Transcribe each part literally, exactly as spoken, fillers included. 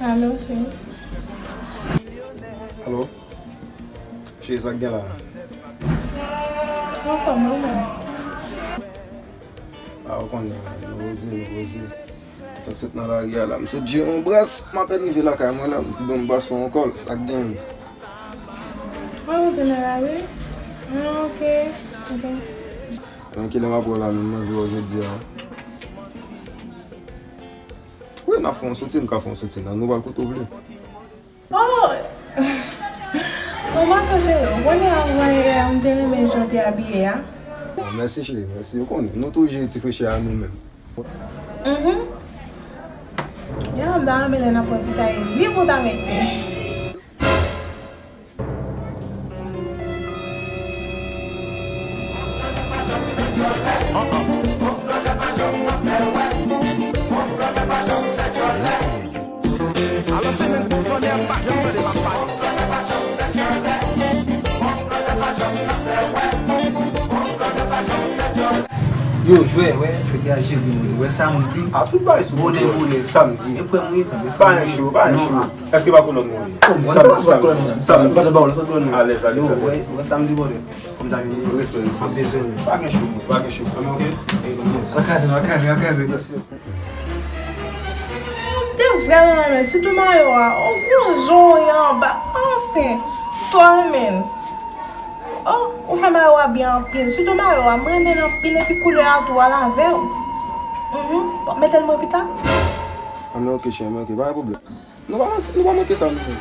Alo, cheri. Alo. Cheri, sa k gen la? Anfòm, ou menm? A, ou konnen, nou reze, nou reze. Fèk sot nan lari a la. M sot jere yon bras, m apèn rive lakay mwen la, m di bon m pase yon kòl, sa k gen? A, ou te nan lari? A, ok, ok. Nan kilè m ap wè w la menm, nan vi w jodi a? Wi, n ap fè yon soti, n ka fè yon soti la, nou pral kote w vle. Oh! Bon, mwen se cheri, ou konnen avan yè a, m te renmen jan w te abiye a. Oh, mèsi cheri, mèsi. Ou konnen, nou toujou ti frechè a nou menm. Mhm. Ya, m ta renmen lè n ap wè pita e li pou ta mete. Yo, jwè, wè, jodi a jedi, mwen, wè, samdi. A, tout bagay sou bonè, kontwòl. Bonè, bonè. Samdi. E prè mwen, e prè mwen. Pa gen cho, pa gen cho. Èske pa kolòn mwen ye? Samdi, samdi, samdi. Alèz, alèz, alèz. Wè, wè, samdi, bonè. Kòm ta vini. Respè, respè. M ap dezole. Pa gen cho, pa gen cho. Ann, ok? Yes. An kraze, an kraze, an kraze. Yes, yes. M te vrèman renmen, sitou mayo a. O, gwo jan w ye anba. Anfen, m twò renmen l. O, ou fè mayo a byen anpil. Sitou mayo a, m renmen l anpil epi koulè a tou al avè w. Mhm. W ap mete l mwen pita? Anben, ok, cheri, ok, pa gen pwoblèm. Nou pa manke, nou pa manke sa, nou menm.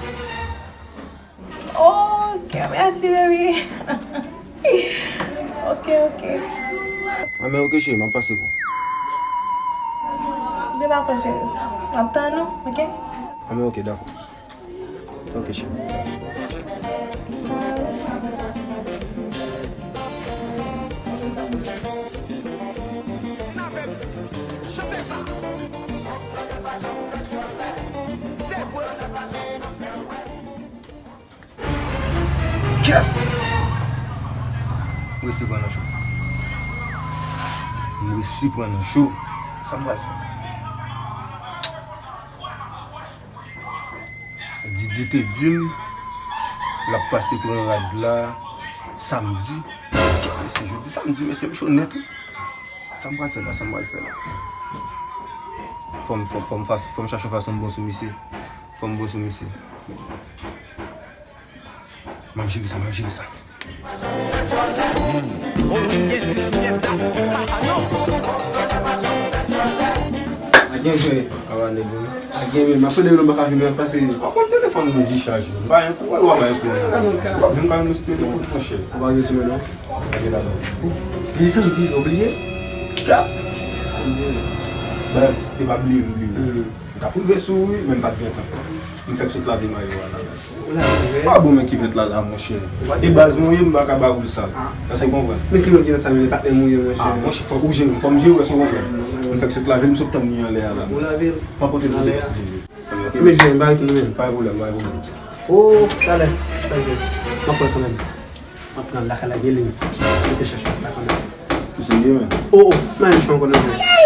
Ok, mèsi, baby. Ok, ok. Anben, ok, cheri, m ap pase pou. Byen dakò, cheri. M ap tann ou, ok? Anben, ok, dakò. Ok, cheri. Chante sa. Kèt! M resi pran nan cho. M resi pran nan cho. Sa m pral fè? Didi te di m l ap pase pran rad la samdi. Mesye, jodi samdi, mesye, m cho nèt, wi. Sa m pral fè la, sa m pral fè la? Fò m, fò, fò m fas-, fò m chache yon fason m bon sou misye. Fò m bon sou misye. M ap jere sa, m ap jere sa. Pa gen jwe. Awa, nèg mwen. Pa gen, men, m ap tande nou, m pa ka vin, m ap pase. An, mwen telefòn mwen dechaje. M pa gen kouran, w ap bay kouran. W ap vin bay nou sou telefòn, monchè. Ou pa gen sou men, non? Li santi, ou bliye? Kap! Baz, e pa bliye, m bliye. M t ap rive sou ou wi, men m pa t gen tan. M fèk sot lave mayo a la, baz. Ou lave vre? Pa bon, men kivèt la la, monchè. E baz mwen ye, m pa ka ba ou l sal. Èske w konprann? Men ki moun ki nan sa, men patnè m ou ye, monchè. A, monchè, fòk ou jere m, fò m jere w, èske w konprann? M fèk sot lave l, m sot tann li anlè a la, baz. Ou lave l? M ap pote l pou ou si Dye vle. Men jere m, pa gen pwoblèm, pa gen pwoblèm. O, talè, talè. M ap pran kanmenm. M ap pran lakay la, gen liy. Mete chèch la kanmenm. Ou serye, men? O, o, m al jwe ankò nan jwe.